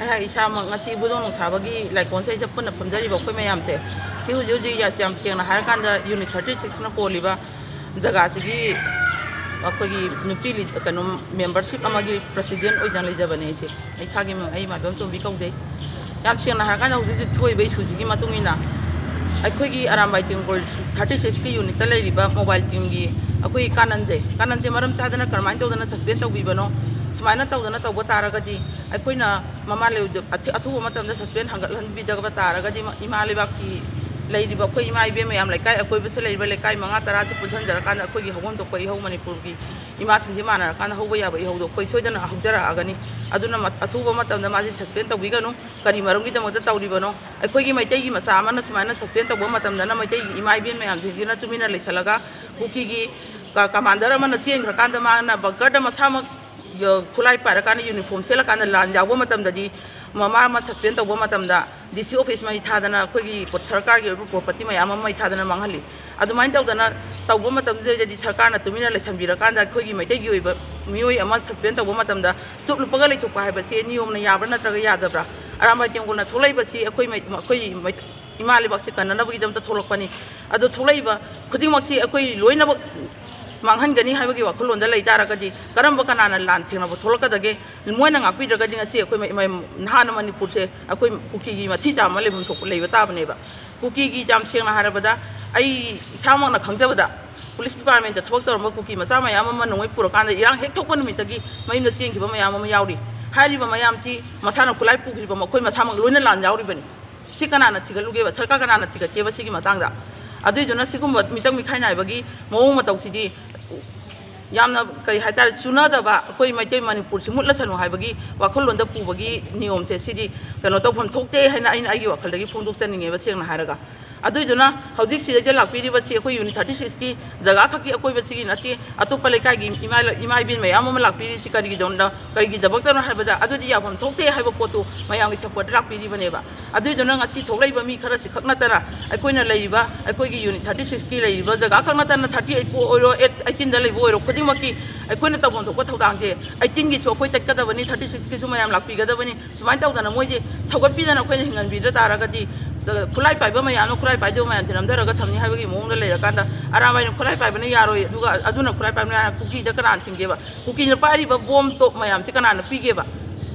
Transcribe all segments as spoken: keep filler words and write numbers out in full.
ꯑꯩꯍꯥꯛ ꯏꯁꯥꯃꯛ ꯉꯁꯤ ꯏꯕꯨꯙꯧ ꯅꯣꯡꯁꯥꯕꯒꯤ ꯂꯥꯏꯀꯣꯟꯁꯤꯗꯩꯗ ꯄꯨꯟꯅ ꯐꯝꯖꯔꯤꯕ ꯑꯩꯈꯣꯏ ꯃꯌꯥꯝꯁꯦ, ꯁꯤ ꯍꯧꯖꯤꯛ ꯍꯧꯖꯤꯛ ꯌꯥꯝ ꯁꯦꯡꯅ ꯍꯥꯏꯔꯀꯥꯟꯗ ꯌꯨꯅꯤꯠ ꯊꯥꯔꯇꯤ ꯁꯤꯛꯁꯅ ꯀꯣꯜꯂꯤꯕ ꯖꯒꯥꯁꯤꯒꯤ ꯑꯩꯈꯣꯏꯒꯤ ꯅꯨꯄꯤ ꯂꯤ-, ꯀꯩꯅꯣ, ꯃꯦꯝꯕꯔꯁꯤꯞ ꯑꯃꯒꯤ ꯄ꯭ꯔꯁꯤꯗꯦꯟ ꯑꯣꯏꯅ ꯂꯩꯖꯕꯅꯦ ꯑꯩꯁꯦ꯫ ꯑꯩ ꯏꯁꯥꯒꯤ ꯃꯤꯡ ꯑꯩ ꯃꯥꯏꯕꯝ ꯇꯣꯝꯕꯤ ꯀꯧꯖꯩ꯫ ꯌꯥꯝ ꯁꯦꯡꯅ ꯍꯥꯏꯔꯀꯥꯟꯗ ꯍꯧꯖꯤꯛ ꯍꯧꯖꯤꯛ ꯊꯣꯛꯏꯕ ꯏꯁꯨꯁꯤꯒꯤ ꯃꯇꯨꯡ ꯏꯟꯅ ꯑꯩꯈꯣꯏꯒꯤ ꯑꯔꯥꯝꯕꯥꯏ ꯇꯦꯡꯒꯣꯜ ꯊꯥꯔꯇꯤ ꯁꯤꯛꯁꯀꯤ ꯌꯨꯅꯤꯠꯇ ꯂꯩꯔꯤꯕ ꯃꯣꯕꯥꯏꯜ ꯇꯤꯝꯒꯤ ꯑꯩꯈꯣꯏꯒꯤ ꯀꯥꯅꯟꯁꯦ, ꯀꯥꯅꯟꯁꯦ ꯃꯔꯝ ꯆꯥꯗꯅ ꯀꯔꯝꯍꯥꯏꯅ ꯇꯧꯗꯅ ꯁꯁꯄꯦꯟ ꯇꯧꯕꯤꯕꯅꯣ? ꯁꯨꯃꯥꯏꯅ ꯇꯧꯗꯅ ꯇꯧꯕ ꯇꯥꯔꯒꯗꯤ ꯑꯩꯈꯣꯏꯅ ꯃꯃꯥ ꯂꯩꯕꯥꯛꯇ ꯑꯊꯨ-, ꯑꯊꯨꯕ ꯃꯇꯝꯗ ꯁꯁꯄꯦꯟ ꯍꯟꯒꯠꯍꯟꯕꯤꯗꯕ ꯇꯥꯔꯒꯗꯤ ꯏꯃꯥ ꯂꯩꯕꯥꯛꯀꯤ ꯂꯩꯔꯤꯕ ꯑꯩꯈꯣꯏ ꯏꯃꯥ ꯏꯕꯦꯟ ꯃꯌꯥꯝ, ꯂꯩꯀꯥꯏ ꯑꯀꯣꯏꯕꯁꯤꯗ ꯂꯩꯔꯤꯕ ꯂꯩꯀꯥꯏ ꯃꯉꯥ ꯇꯔꯥꯁꯤ ꯄꯨꯟꯁꯤꯟꯖꯔꯀꯥꯟꯗ ꯑꯩꯈꯣꯏꯒꯤ ꯍꯧꯐꯝ ꯊꯣꯛꯄ ꯏꯍꯧ ꯃꯅꯤꯄꯨꯔꯒꯤ ꯏꯃꯥꯁꯤꯡꯁꯦ ꯃꯥꯟꯅꯔꯀꯥꯟꯗ ꯍꯧꯕ ꯌꯥꯕ ꯏꯍꯧꯗꯣ ꯑꯩꯈꯣꯏ ꯁꯣꯏꯗꯅ ꯍꯧꯖꯔꯛꯑꯒꯅꯤ꯫ ꯑꯗꯨꯅ ꯃ-, ꯑꯊꯨꯕ ꯃꯇꯝꯗ ꯃꯥꯁꯦ ꯁꯁꯄꯦꯟ ꯇꯧꯕꯤꯒꯅꯨ꯫ ꯀꯔꯤ ꯃꯔꯝꯒꯤꯗꯃꯛꯇ ꯇꯧꯔꯤꯕꯅꯣ? ꯑꯩꯈꯣꯏꯒꯤ ꯃꯩꯇꯩꯒꯤ ꯃꯆꯥ ꯑꯃꯅ ꯁꯨꯃꯥꯏꯅ ꯁꯁꯄꯦꯟ ꯇꯧꯕ ꯃꯇꯝꯗꯅ ꯃꯩꯇꯩꯒꯤ ꯏꯃꯥ ꯏꯕꯦꯟ ꯃꯌꯥꯝꯁꯤꯡꯁꯤꯅ ꯇꯨꯃꯤꯟꯅ ꯂꯩꯁꯜꯂꯒ ꯀꯨꯀꯤꯒꯤ ꯀ-, ꯀꯃꯥꯟꯗꯔ ꯑꯃꯅ ꯆꯦꯟꯈ꯭ꯔꯀꯥꯟꯗ ꯃꯥꯅ ꯕꯪꯀꯔꯗ ꯃꯁꯥꯃꯛ ꯌ-, ꯈꯨꯠꯂꯥꯏ ꯄꯥꯏꯔꯀꯥꯟꯗ ꯌꯨꯅꯤꯐꯣꯔꯝ ꯁꯦꯠꯂꯀꯥꯟꯗ ꯂꯥꯟ ꯌꯥꯎꯕ ꯃꯇꯝꯗꯗꯤ ꯃꯃꯥ ꯑꯃ ꯁꯁꯄꯦꯟ ꯇꯧꯕ ꯃꯇꯝꯗ ꯗꯤ ꯁꯤ ꯑꯣꯐꯤꯁ ꯃꯩ ꯊꯥꯗꯅ ꯑꯩꯈꯣꯏꯒꯤ ꯄꯣ-, ꯁꯔꯀꯥꯔꯒꯤ ꯑꯣꯏꯕ ꯄ꯭ꯔꯣꯄꯔꯇꯤ ꯃꯌꯥꯝ ꯑꯃ ꯃꯩ ꯊꯥꯗꯅ ꯃꯥꯡꯍꯜꯂꯤ꯫ ꯑꯗꯨꯃꯥꯏꯅ ꯇꯧꯗꯅ ꯇꯧꯕ ꯃꯇꯝꯗꯨꯗꯗꯤ ꯁꯔꯀꯥꯔꯅ ꯇꯨꯃꯤꯟꯅ ꯂꯩꯁꯟꯕꯤꯔꯀꯥꯟꯗ ꯑꯩꯈꯣꯏꯒꯤ ꯃꯩꯇꯩꯒꯤ ꯑꯣꯏꯕ ꯃꯤꯑꯣꯏ ꯑꯃ ꯁꯁꯄꯦꯟ ꯇꯧꯕ ꯃꯇꯝꯗ ꯆꯨꯞ ꯂꯨꯞꯄꯒ ꯂꯩꯊꯣꯛꯄ ꯍꯥꯏꯕꯁꯤ ꯅꯤꯌꯣꯝꯅ ꯌꯥꯕ꯭ꯔꯥ ꯅꯠꯇ꯭ꯔꯒ ꯌꯥꯗꯕ꯭ꯔꯥ? ꯑꯔꯥꯝꯕꯥꯏ ꯇꯦꯡꯒꯣꯜꯅ ꯊꯣꯛꯂꯛꯏꯕꯁꯤ ꯑꯩꯈꯣꯏ ꯃꯩ-, ꯑꯩꯈꯣꯏ ꯃꯩ-, ꯏꯃꯥ ꯂꯩꯕꯥꯛꯁꯦ ꯀꯟꯅꯅꯕꯒꯤꯗꯃꯛꯇ ꯊꯣꯛꯂꯛꯄꯅꯤ꯫ ꯑꯗꯣ ꯊꯣꯛꯂꯛꯏꯕ ꯈꯨꯗꯤꯡꯃꯛꯁꯤ ꯑꯩꯈꯣꯏ ꯂꯣꯏꯅꯃꯛ ꯃꯥꯡꯍꯟꯒꯅꯤ ꯍꯥꯏꯕꯒꯤ ꯋꯥꯈꯜꯂꯣꯟꯗ ꯂꯩ ꯇꯥꯔꯒꯗꯤ ꯀꯔꯝꯕ ꯀꯅꯥꯅ ꯂꯥꯟ ꯊꯦꯡꯅꯕ ꯊꯣꯛꯂꯛꯀꯗꯒꯦ? ꯃꯣꯏꯅ ꯉꯥꯛꯄꯤꯗ꯭ꯔꯒꯗꯤ ꯉꯁꯤ ꯑꯩꯈꯣꯏ ꯃ-, ꯃ-, ꯅꯍꯥꯟꯅ ꯃꯅꯤꯄꯨꯔꯁꯦ ꯑꯩꯈꯣꯏ ꯀꯨꯀꯤꯒꯤ ꯃꯊꯤ ꯆꯥꯕ ꯑꯃ ꯂꯩꯐꯝ ꯊꯣꯛꯄ ꯂꯩꯕ ꯇꯥꯕꯅꯦꯕ꯫ ꯀꯨꯀꯤꯒꯤ ꯌꯥꯝ ꯁꯦꯡꯅ ꯍꯥꯏꯔꯕꯗ ꯑꯩ ꯏꯁꯥꯃꯛꯅ ꯈꯪꯖꯕꯗ ꯄꯨꯂꯤꯁ ꯗꯤꯄꯥꯔꯠꯃꯦꯟꯇ ꯊꯕꯛ ꯇꯧꯔꯝꯕ ꯀꯨꯀꯤ ꯃꯆꯥ ꯃꯌꯥꯝ ꯑꯃ ꯅꯣꯡꯃꯩ ꯄꯨꯔꯀꯥꯟꯗ ꯏꯔꯥꯡ ꯍꯦꯛ ꯊꯣꯛꯄ ꯅꯨꯃꯤꯠꯇꯒꯤ ꯃꯌꯨꯝꯗ ꯆꯦꯟꯈꯤꯕ ꯃꯌꯥꯝ ꯑꯃ ꯌꯥꯎꯔꯤ꯫ ꯍꯥꯏꯔꯤꯕ ꯃꯌꯥꯝꯁꯤ ꯃꯁꯥꯅ ꯈꯨꯠꯂꯥꯏ ꯄꯨꯈ꯭ꯔꯤꯕ ꯃꯈꯣꯏ ꯃꯁꯥꯃꯛ ꯂꯣꯏꯅ ꯂꯥꯟ ꯌꯥꯎꯔꯤꯕꯅꯤ꯫ ꯁꯤ ꯀꯅꯥꯅ ꯊꯤꯒꯠꯂꯨꯒꯦꯕ? ꯁꯔꯀꯥꯔ ꯀꯅꯥꯅ ꯊꯤꯒꯠꯀꯦꯕ ꯁꯤꯒꯤ ꯃꯇꯥꯡꯗ? ꯑꯗꯨꯏꯗꯨꯅ ꯁꯤꯒꯨꯝꯕ ꯃꯤꯆꯪ ꯃꯤꯈꯥꯏ ꯅꯥꯏꯕꯒꯤ ꯃꯑꯣꯡ ꯃꯇꯧꯁꯤꯗꯤ ꯌꯥꯝꯅ, ꯀꯔꯤ ꯍꯥꯏꯇꯥꯔꯦ, ꯆꯨꯅꯗꯕ, ꯑꯩꯈꯣꯏ ꯃꯩꯇꯩ ꯃꯅꯤꯄꯨꯔꯁꯤ ꯃꯨꯠꯂꯁꯅꯨ ꯍꯥꯏꯕꯒꯤ ꯋꯥꯈꯜꯂꯣꯟꯗ ꯄꯨꯕꯒꯤ ꯅꯤꯌꯣꯝꯁꯦ ꯁꯤꯗꯤ ꯀꯩꯅꯣ ꯇꯧꯐꯝ ꯊꯣꯛꯇꯦ ꯍꯥꯏꯅ ꯑꯩꯅ ꯑꯩꯒꯤ ꯋꯥꯈꯜꯗꯒꯤ ꯐꯣꯡꯗꯣꯛꯆꯅꯤꯡꯉꯦꯕ, ꯁꯦꯡꯅ ꯍꯥꯏꯔꯒ꯫ ꯑꯗꯨꯏꯗꯨꯅ ꯍꯧꯖꯤꯛ ꯁꯤꯗꯩꯗ ꯂꯥꯛꯄꯤꯔꯤꯕꯁꯤ ꯑꯩꯈꯣꯏ ꯌꯨꯅꯤꯠ ꯊꯥꯔꯇꯤ ꯁꯤꯛꯁꯀꯤ ꯖꯒꯥ ꯈꯛꯀꯤ ꯑꯀꯣꯏꯕꯁꯤꯒꯤ ꯅꯠꯇꯦ, ꯑꯇꯣꯞꯄ ꯂꯩꯀꯥꯏꯒꯤ ꯏꯃꯥ, ꯏꯃꯥ ꯏꯕꯦꯟ ꯃꯌꯥꯝ ꯑꯃ ꯂꯥꯛꯄꯤꯔꯤꯁꯤ ꯀꯔꯤꯒꯤꯗꯃꯛꯇ, ꯀꯔꯤꯒꯤꯗꯃꯛꯇꯅꯣ ꯍꯥꯏꯕꯗ, ꯑꯗꯨꯗꯤ ꯌꯥꯐꯝ ꯊꯣꯛꯇꯦ ꯍꯥꯏꯕ ꯄꯣꯠꯇꯨ ꯃꯌꯥꯝꯒꯤ ꯁꯞꯄꯣꯔꯠꯇ ꯂꯥꯛꯄꯤꯔꯤꯕꯅꯦꯕ꯫ ꯑꯗꯨꯏꯗꯨꯅ ꯉꯁꯤ ꯊꯣꯛꯂꯛꯏꯕ ꯃꯤ ꯈꯔꯁꯤ ꯈꯛ ꯅꯠꯇꯅ, ꯑꯩꯈꯣꯏꯅ ꯂꯩꯔꯤꯕ, ꯑꯩꯈꯣꯏꯒꯤ ꯌꯨꯅꯤꯠ ꯊꯥꯔꯇꯤ ꯁꯤꯛꯁꯀꯤ ꯂꯩꯔꯤꯕ ꯖꯒꯥ ꯈꯛ ꯅꯠꯇꯅ, ꯊꯥꯔꯇꯤ ꯑꯩꯠꯄꯨ ꯑꯣꯏꯔꯣ, ꯑꯩꯠ, ꯑꯩꯠꯇꯤꯟꯗ ꯂꯩꯕ ꯑꯣꯏꯔꯣ, ꯈꯨꯗꯤꯡꯃꯛꯀꯤ ꯑꯩꯈꯣꯏꯅ ꯇꯧꯐꯝ ꯊꯣꯛꯄ ꯊꯧꯗꯥꯡꯁꯦ, ꯑꯩꯠꯇꯤꯟꯒꯤꯁꯨ ꯑꯩꯈꯣꯏ ꯆꯠꯀꯗꯕꯅꯤ, ꯊꯥꯔꯇꯤ ꯁꯤꯛꯁꯀꯤꯁꯨ ꯃꯌꯥꯝ ꯂꯥꯛꯄꯤꯒꯗꯕꯅꯤ꯫ ꯁꯨꯃꯥꯏꯅ ꯇꯧꯗꯅ ꯃꯣꯏꯁꯦ ꯁꯧꯒꯠꯄꯤꯗꯅ ꯑꯩꯈꯣꯏꯅ ꯍꯤꯡꯍꯟꯕꯤꯗ ꯇꯥꯔꯒꯗꯤ, ꯈꯨꯠꯂꯥꯏ ꯄꯥꯏꯕ ꯃꯌꯥꯝꯅ ꯈꯨꯠꯂꯥꯏ ꯄꯥꯏꯗꯕ ꯃꯌꯥꯝꯁꯦ ꯅꯝꯊꯔꯒ ꯊꯝꯅꯤ ꯍꯥꯏꯕꯒꯤ ꯃꯑꯣꯡꯗ ꯂꯩꯔꯀꯥꯟꯗ, ꯑꯔꯥꯝꯕꯥꯏꯅ ꯈꯨꯠꯂꯥꯏ ꯄꯥꯏꯕꯅ ꯌꯥꯔꯣꯏ, ꯑꯗꯨꯒ ꯑꯗꯨꯅ ꯈꯨꯠꯂꯥꯏ ꯄꯥꯏꯕꯅ ꯌꯥꯔꯣꯏ, ꯀꯨꯀꯤꯗ ꯀꯅꯥꯅ ꯊꯤꯡꯒꯦꯕ? ꯀꯨꯀꯤꯅ ꯄꯥꯏꯔꯤꯕ ꯕꯣꯝ ꯇꯣꯞ ꯃꯌꯥꯝꯁꯦ ꯀꯅꯥꯅ ꯄꯤꯒꯦꯕ?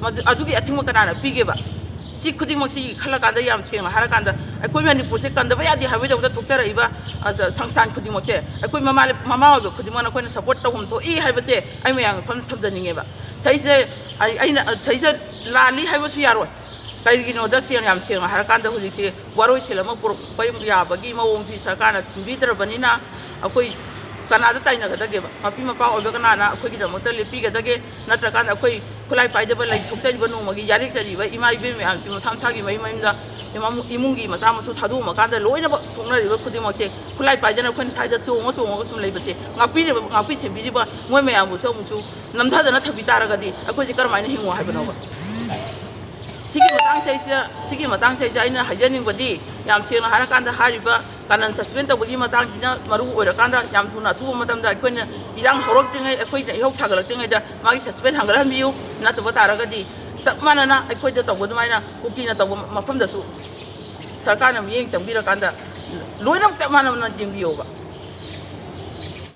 ꯃꯗꯨ, ꯑꯗꯨꯒꯤ ꯑꯊꯤꯡꯕ ꯀꯅꯥꯅ ꯄꯤꯒꯦꯕ? ꯁꯤ ꯈꯨꯗꯤꯡꯃꯛꯁꯤ ꯈꯜꯂꯀꯥꯟꯗ, ꯌꯥꯝ ꯁꯦꯡꯅ ꯍꯥꯏꯔꯀꯥꯟꯗ, ꯑꯩꯈꯣꯏ ꯃꯅꯤꯄꯨꯔꯁꯦ ꯀꯟꯗꯕ ꯌꯥꯗꯦ ꯍꯥꯏꯕꯒꯤꯗꯃꯛꯇ ꯊꯣꯛꯆꯔꯛꯏꯕ, ꯑ, ꯁꯪꯁꯊꯥꯟ ꯈꯨꯗꯤꯡꯃꯛꯁꯦ, ꯑꯩꯈꯣꯏ ꯃꯃꯥ, ꯃꯃꯥ ꯑꯣꯏꯕ ꯈꯨꯗꯤꯡꯃꯛꯅ ꯑꯩꯈꯣꯏꯅ ꯁꯞꯄꯣꯔꯠ ꯇꯧꯐꯝ ꯊꯣꯛꯏ ꯍꯥꯏꯕꯁꯦ ꯑꯩ ꯃꯌꯥꯝꯒꯤ ꯃꯐꯝꯗ ꯊꯝꯖꯅꯤꯡꯉꯦꯕ꯫ ꯁꯤꯁꯦ ꯑꯩ, ꯑꯩꯅ, ꯁꯤꯁꯦ ꯂꯥꯜꯂꯤ ꯍꯥꯏꯕꯁꯨ ꯌꯥꯔꯣꯏ꯫ ꯀꯔꯤꯒꯤꯅꯣꯗ, ꯁꯦꯡꯅ, ꯌꯥꯝ ꯁꯦꯡꯅ ꯍꯥꯏꯔꯀꯥꯟꯗ, ꯍꯧꯖꯤꯛꯁꯦ ꯋꯥꯔꯣꯏꯁꯤꯟ ꯑꯃ ꯄꯨꯔꯛꯄ ꯌꯥꯕꯒꯤ ꯃꯑꯣꯡꯁꯤ ꯁꯔꯀꯥꯔꯅ ꯁꯤꯟꯕꯤꯗ꯭ꯔꯕꯅꯤꯅ, ꯑꯩꯈꯣꯏ ꯀꯅꯥꯗ ꯇꯥꯏꯅꯒꯗꯒꯦꯕ? ꯃꯄꯤ ꯃꯄꯥ ꯑꯣꯏꯕ ꯀꯅꯥꯅ ꯑꯩꯈꯣꯏꯒꯤꯗꯃꯛꯇ ꯂꯦꯞꯄꯤꯒꯗꯒꯦ? ꯅꯠꯇ꯭ꯔꯀꯥꯟꯗ ꯑꯩꯈꯣꯏ ꯈꯨꯠꯂꯥꯏ ꯄꯥꯏꯗꯕ ꯂꯩ ꯊꯣꯛꯆꯔꯤꯕ ꯅꯣꯡꯃꯒꯤ ꯌꯥꯔꯤꯛ ꯆꯔꯤꯕ ꯏꯃꯥ ꯏꯕꯦꯟ ꯃꯌꯥꯝꯁꯤ ꯃꯁꯥ ꯃꯁꯥꯒꯤ ꯃꯌꯨꯝ ꯃꯌꯨꯝꯗ ꯏꯃꯥ-, ꯏꯃꯨꯡꯒꯤ ꯃꯆꯥ ꯃꯁꯨ ꯊꯥꯗꯣꯛꯑꯝꯃꯀꯥꯟꯗ ꯂꯣꯏꯅꯃꯛ ꯊꯣꯛꯅꯔꯤꯕ ꯈꯨꯗꯤꯡꯃꯛꯁꯦ ꯈꯨꯠꯂꯥꯏ ꯄꯥꯏꯗꯅ ꯑꯩꯈꯣꯏꯅ ꯁ꯭ꯋꯥꯏꯗ ꯆꯣꯡꯉ ꯆꯣꯡꯉꯒ ꯁꯨꯝ ꯂꯩꯕꯁꯦ ꯉꯥꯛꯄꯤꯔꯤꯕ, ꯉꯥꯛꯄꯤ ꯁꯦꯟꯕꯤꯔꯤꯕ ꯃꯣꯏ ꯃꯌꯥꯝꯕꯨꯁꯨ ꯑꯃꯨꯛꯁꯨ ꯅꯝꯊꯗꯅ ꯊꯝꯕꯤ ꯇꯥꯔꯒꯗꯤ ꯑꯩꯈꯣꯏꯁꯦ ꯀꯔꯝꯍꯥꯏꯅ ꯍꯤꯡꯉꯣ ꯍꯥꯏꯕꯅꯣꯕ? ꯁꯤꯒꯤ ꯃꯇꯥꯡꯁꯤꯗꯩꯁꯤꯗ, ꯁꯤꯒꯤ ꯃꯇꯥꯡꯁꯤꯗꯩꯁꯤꯗ ꯑꯩꯅ ꯍꯥꯏꯖꯅꯤꯡꯕꯗꯤ, ꯌꯥꯝ ꯁꯦꯡꯅ ꯍꯥꯏꯔꯀꯥꯟꯗ, ꯍꯥꯏꯔꯤꯕ ꯀꯥꯅꯟ ꯁꯁꯄꯦꯟ ꯇꯧꯕꯒꯤ ꯃꯇꯥꯡꯁꯤꯅ ꯃꯔꯨ ꯑꯣꯏꯔꯀꯥꯟꯗ, ꯌꯥꯝ ꯊꯨꯅ ꯑꯊꯨꯕ ꯃꯇꯝꯗ ꯑꯩꯈꯣꯏꯅ ꯏꯔꯥꯡ ꯍꯧꯔꯛꯇ꯭ꯔꯤꯉꯩ, ꯑꯩꯈꯣꯏꯅ ꯏꯍꯧ ꯁꯥꯒꯠꯂꯛꯇ꯭ꯔꯤꯉꯩꯗ ꯃꯥꯒꯤ ꯁꯁꯄꯦꯟ ꯍꯟꯒꯠꯍꯟꯕꯤꯌꯨ꯫ ꯅꯠꯇꯕ ꯇꯥꯔꯒꯗꯤ ꯆꯞ ꯃꯥꯟꯅꯅ ꯑꯩꯈꯣꯏꯗ ꯇꯧꯕ ꯑꯗꯨꯃꯥꯏꯅ ꯀꯨꯀꯤꯅ ꯇꯧꯕ ꯃꯐꯝꯗꯁꯨ ꯁꯔꯀꯥꯔꯅ ꯃꯤꯠꯌꯦꯡ ꯆꯪꯕꯤꯔꯀꯥꯟꯗ ꯂꯣꯏꯅꯃꯛ ꯆꯞ ꯃꯥꯟꯅꯅ ꯌꯦꯡꯕꯤꯌꯣꯕ꯫